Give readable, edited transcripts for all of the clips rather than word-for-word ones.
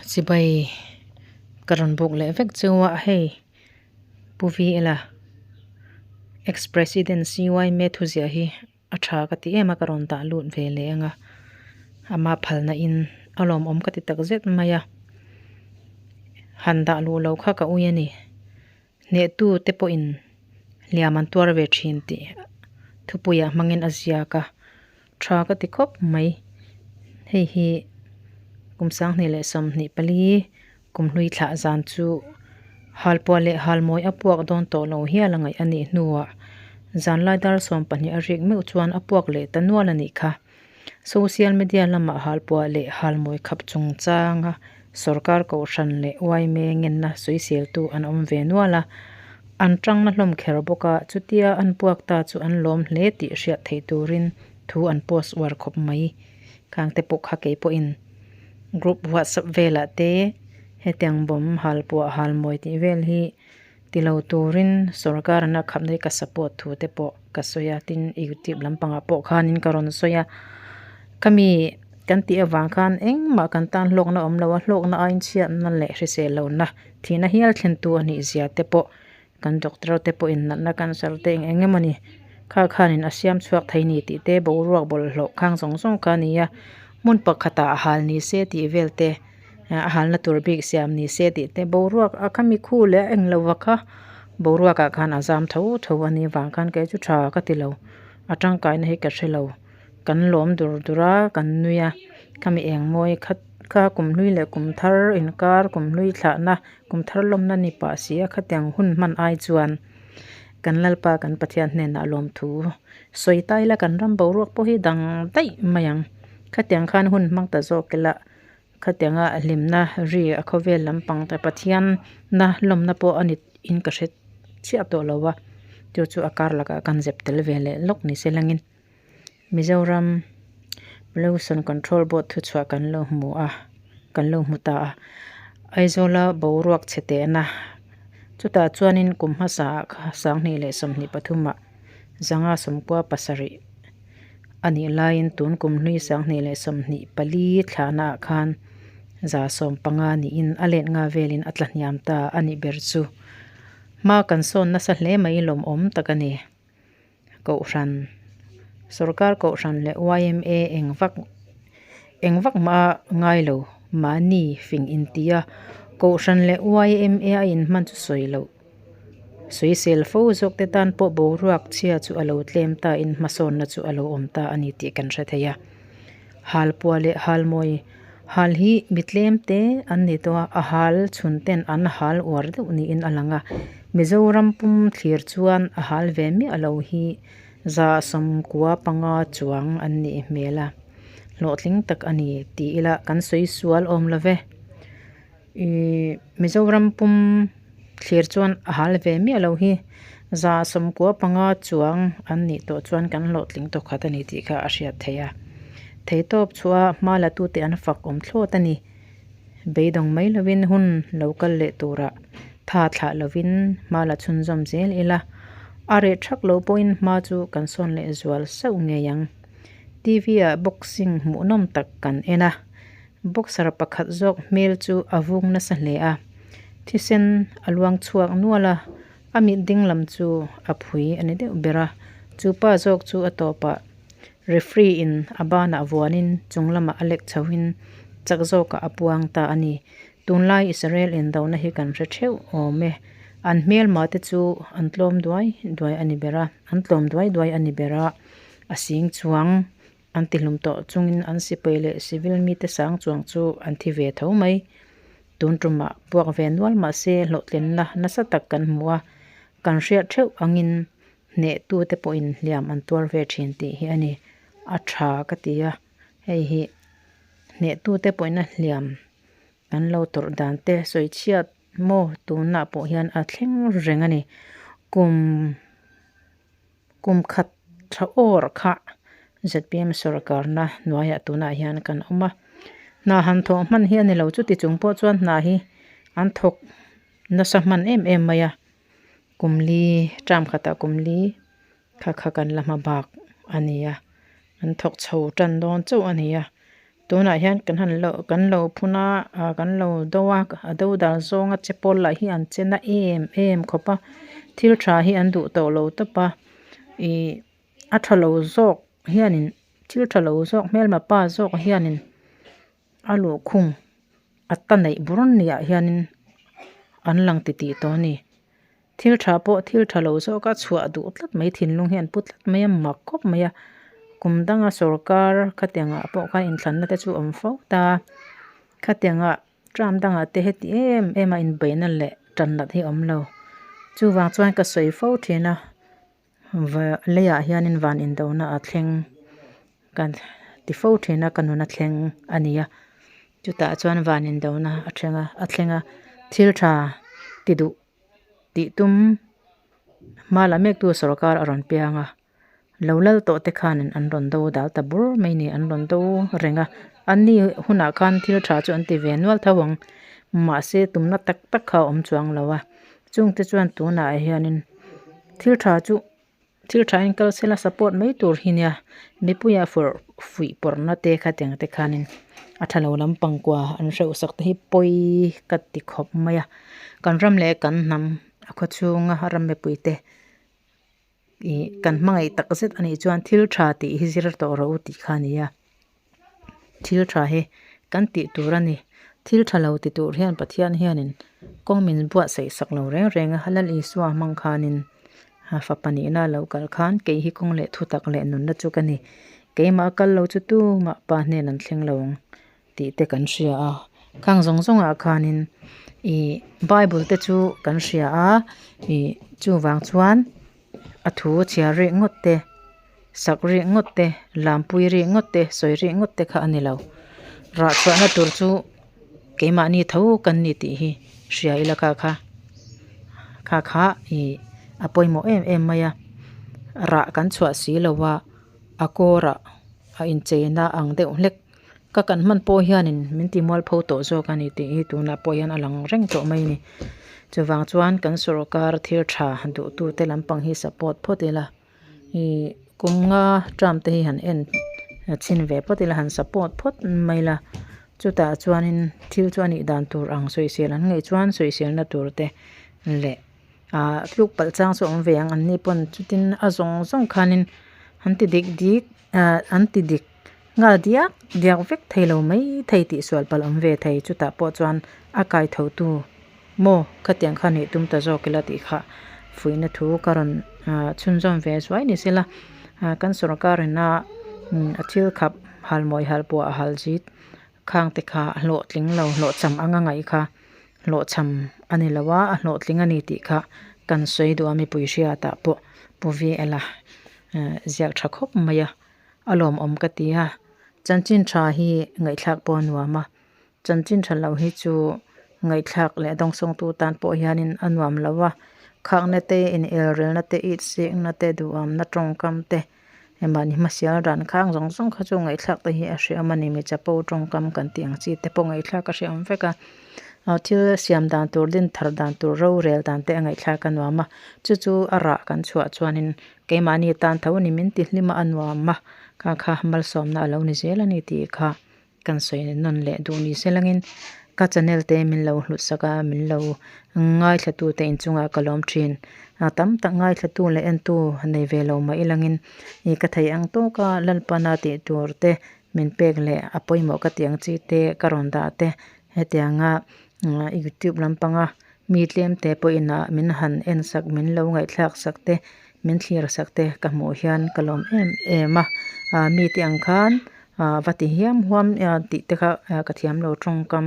Chibai ka rawn buk leh vek chu a hei Pu VL-a Ex President CYMA thuziah hi a tha ka ti em a ka rawn dah lut ve leh ang a ama phalna in a lawmawm ka ti tak zet mai a han dah luh loh kha ka ui a ni. Hnehtu te pawhin hliam an tuar ve thin tih thupuiah hmangin a ziak a, tha ka ti khawp mai. Hei hi kum sanghnih leh 24 kum hlui thlah zan chu halpuah leh halmawi a puak dawn tawh lo hial a ngaih a nih hnuah zanlai dar 12 a rik meuh chuan a puak leh ta nual a nih kha. Social media lamah halpuah leh halmawi khap chungchanga sorkar kohhran leh yma ngenna sawiseltu an awm ve nual a, an tangna hlawm kher bawk a, chutia an puak ta chu an lawm hle tih hriat theih turin thu an post uar khawp mai. Khangte pawh kha kei pawhin group whatsapp velah te hetiang bawm halpuah halmawi tih vel hi Ti lo turin sorkar an a khapna hi ka support thu te pawh ka sawi a, tin youtube lampangah pawh khanin ka rawn sawi a, khami kan tih avang khan engmah kan tan hlawkna awm lo a, hlawkna aiin chhiatna leh hrisel lohna thihna hial thlentu a nih zia te pawh kan doctor te pawhin natna cancer te eng eng emawni kha khanin a siam chhuak thei ni tih te boruak bawlhhlawh khang zawng zawng kha a ni a, hmun pakhatah a hal ni se tih vel te. A halna tur bik siam ni se tih te boruak a khami khu leh a englo va kha boruak ah khan a zam tho tho a nih vang khan kei chu tha ka ti lo a tangkaina hi ka hre lo kan lawm dur dur a kan nui a khami eng mawi khat kha kum hlui leh kum thar inkar kum hlui thlahna kum thar lawmna ni pah si a khatiang hun hman ai chuan kan lalpa kan Pathian hnenah lawmthu sawi ta ila kan ram boruak pawh hi dang daih mai ang khatiang khan hun hmang ta zawk ila. Khatianga hlimna ri a khawvel lampang te Pathian na lawmna pawh a ni in ka hre chiah tawh lo a, chu chu a kar lakah kan zep tel ve leh lawk ni se langin Mizoram Pollution Control Board thuchhuah kan lo hmu a, kan lo hmu ta a, Aizawla boruak chhe tehna chutah chuanin kum hmasa ah kha 2023 ah zanga 97 A nih laiin tun kum hlui 2024 thlahna ah khan 150 niin a let nga velin a tla hniam ta a nih ber chu. Hma kan sawn nasa hle mai lawmawm tak a ni. Kohhran, Sorkar Kohhran leh yma eng vak eng vak mah a ngai lo mahni fing intia Kohhran leh yma a inhman chu sawi loh. Sawisel fo zawk te tan pawh boruak chhia chu a lo tlem ta in hmasawnna chu a lo awm ta a ni tih kan hre thei a. Halpuah leh halmawi hal hi mi tlem te an ni tawh a, a hal chhun ten an hal uar deuh niin a lang a. Mizoram pum thlir chuan a hal ve miah lo hi 95 chuang an nih hmel a, hlawhtling tak a ni ti ila kan sawi sual awm lo ve. Ihh Mizoram pum thlir chuan a hal ve miah lo hi 95 chuang an nih tawh chuan kan hlawhtling tawh khat a ni tih kha a hriat theih a. Theihtawp chhuah hma la tute an fak awm thlawt a ni. Beidawng mai lovin hun lo kal leh turah tha thlah lovin hma la chhunzawm zel ila a reh thak loh pawhin hma chu kan sawn leh zual sauh ngei ang. T_V ah boxing hmuhnawm tak kan en a. Boxer pakhat zawk hmel chu a vung nasa hle a, thisen a luang chhuak nual a, a mit ding lam chu a phui a ni deuh ber a, chu pa zawk chu a tawpah referee in a banah vuanin chung lamah a lek chhoin chak zawkah a puang ta a ni. Tunlai Israel indona hi kan hre theuh awm e, an hmelma te chu an tlawm duai duai a ni ber a, an tlawm duai duai a ni ber a, a sing chuang. An ti hlum tawh chungin an sipai leh civil mite sang chuang chu an thi ve tho mai. Tun tumah puak ve nual mah se hlawhtlinna nasa tak kan hmu a, kan hriat theuh angin hnehtute pawhin hliam an tuar ve thin tih hi a ni. A tha ka ti a, hei hi hnehtute pawhin a hliam kan lo tawrh dan te sawi chhiat maw tunah pawh hian a thleng reng a ni. Kum. Kum khat tha awr kha zpm sorkarna hnuaiah tunah hian kan awm a, hna han thawh hman hi a ni lo chuti chung pawh chuan hna hi an thawk nasa hman em em mai a, kum li term khatah kum li kha kha kan la hma bak a ni a, an thawk chho tan dawn chauh a ni a. Tunah hian kan han lo kan lo phun a ah kan lo do a a do dal zawnga che pawl lah hi an che na em em khawp a thil tha hi an duh tawh lo tawp a ih a tha lo zawk hianin thil tha lo zawk hmelma pa zawk hianin a luhkhung a ta neih bur niah hianin an lang titih tawh a ni. Thil tha pawh thil tha lo zawk a chhuah duh tlat mai thinlung hi an pu tlat mai a mak khawp mai a kum danga sorkar khatiangah pawh khan inthlanna te chu a awm fo ta khatiangah term dangah te heti em em a inbeihna leh tan nat hi a awm lo chuvang chuan ka sawi fo thin a leiah hianin van indona a thleng ka ti fo thin a ka nun a thleng a ni a chutah chuan van indona a thleng a a thleng a thil tha ti duh. Tih tum hma la mektu sorkar a rawn piang a, lo lal tawh te khanin an rawn do dal ta bur mai ni, an rawn do reng a, anni hunah khan thil tha chu an ti ve nual tho ang, mahse tumna tak tak kha a awm chuang lo a, chungte chuan tunah hianin thil tha chu. Thil tha in kal sela support mai tur hi nia mipuia fawrh fuih pawrhna te khatiang te khanin a tha lo lampang kua an hreuh sak te hi pawi ka ti khawp mai a kan ram leh kan hnam a khaw chhunga ram mipui te ih kan hmangaih tak zet a nih chuan thil tha tih hi zir tawh rawh u tih kha a ni a. Thil tha hi kan tih tur a ni. Thil tha lo ti tur hian Pathian hianin kawng min buatsaih sak lo reng reng a, Lal Isua hmang khanin fapa nihna a lo kal khan kei hi kawng leh thutak leh nunna chu ka ni. Keimah a kal lo chu tumah pa hnen an thleng lo ang tih te kan hria a. Khang zawng zawngah khanin ih Bible te chu kan hria a, ih chuvang chuan a thu chhiar rih ngawt te. Sak rih ngawt te, lampui rih ngawt te, sawi rih ngawt te kha a ni lo. Rah chhuahna tur chu keimahni tho kan ni tih hi hria ila kha kha kha kha ih a pawimawh em em mai a. Rah kan chhuah si lo a, a kawrah a incheina ang deuh hlek ka kan hman pawh hianin min ti mualpho tawh zawk a ni tih hi tunah pawh hian a lang reng tawh mai a ni. Chuvang chuan kan sorkar thil tha duhtute lampang hi support phawt ila. Ih kum nga term te hi han en chhin ve phawt ila han support phawt mai ila chutah chuanin thil chu a nih dan tur ang sawisel an ngaih chuan sawiselna tur te leh ah tluk palh chang chu a awm ve ang an ni pawn chutin a zawng zawng khanin an ti dik dik ah an ti dik nghal diak diak vek thei lo mai thei tih sual palh awm ve thei chutah pawh chuan a kai tho tu. Maw? Khatiang kha nih tum ta zawk ila tih kha fuihna thu ka rawn chhunzawm ve zuai ni sela. Kan sorkar ina a thil khap halmawi halpuah halzit khang te kha a hlawhtling lo hlawhchham anga ngaih kha hlawhchham a ni lo a, a hlawhtling a ni tih kha kan sawi duh a mipui hriatah pawh Pu VL-a ziak tha khawp mai a, a lawmawm ka ti a. Chanchin tha hi ngaihthlak pawh a nuam a. Chanchin tha lo hi chu ngaihthlak leh dawngsawngtu tan pawh hianin a nuam lo a, khakna te, inelrelna te, itsikna te, duhamna tawngkam te, mahni hmasial dan khang zawng zawng kha chu ngaihthlak te hi a hreawm a ni. Mi chapo tawngkam kan tih ang chi te pawh ngaihthlak a hreawm vek a, thil siam dan tur, din thar dan tur, rorel dan te a ngaihthlak a nuam a, chu chu a rah kan chhuah chuanin keimahni tan tho a ni min ti hlim a, a nuam a, kha kha malsawmna a lo ni zel a ni tih kha. Kan sawi nawn leh duh ni se langin ka channel te min lo hlut sak a, min lo ngaithla tu te inchungah ka lawm thin. A tam tak ngaithla tu leh en tu nei ve lo mah ilangin ih ka theih ang tawk a Lalpana tih tur te min pek leh a pawimawh ka tih ang chi te ka rawn dah te hetianga youtube lampanga mi tlem te pawhin ah min han en sak min lo ngaihthlak sak te min thlir sak te ka hmuh hian ka lawm em em a mite ang khan Ah va ti hiam huam tih te kha ka thiam lo tawngkam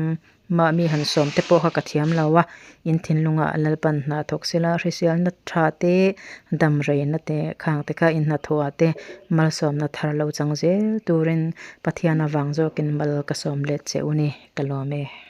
mah mi han sawm te pawh kha ka thiam lo a in thinlungah Lalpan hna thawk sela hriselna tha te dam reina te khang te kha in hnathawh ah te malsawmna thar lo chang zel turin Pathian avang zawkin mal ka sawm let che u ni ka lawm e.